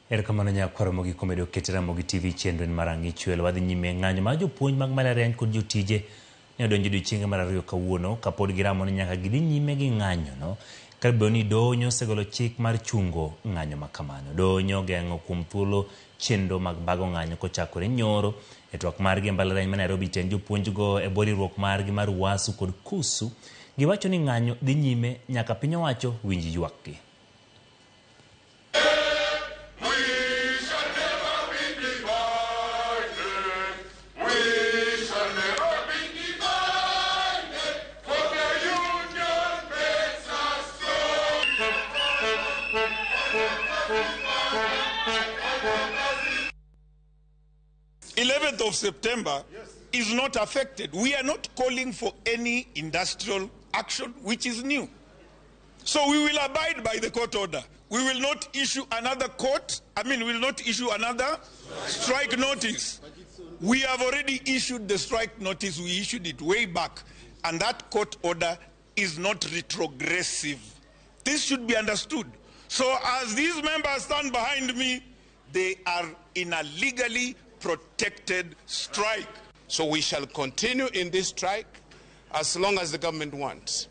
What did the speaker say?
Erokamano nyakwaro mogik omedo ket Ramogi TV chenro en mar Ang'ichwel. Wadhi nyime ng'anyo mar jopuonj mag mbalariany kod jotije ne odonjo odiochienge mar ariyo kawuono kapod giramo ni nyaka gidhi nyime gi ng'anyono kabedo ni doho osegolo chik mar chungo ng'anyo ma kamano. Doho ogeng'o kuom thuolo chenro mag bago ng'anyo kochakore nyoro e twak margi e mbalariany ma Nairobi tend jopuonjgo e bwo riwruok margi mar UASU kod KUSU giwacho ni ng'anyo dhi nyime nyaka piny owacho winj ywakgi. We shall never be divided, for the union makes us strong. 11th of September is not affected. We are not calling for any industrial action which is new. So we will abide by the court order. We will not issue another court, I mean, we will not issue another strike notice. We have already issued the strike notice. We issued it way back. And that court order is not retrogressive. This should be understood. So as these members stand behind me, they are in a legally protected strike. So we shall continue in this strike as long as the government wants.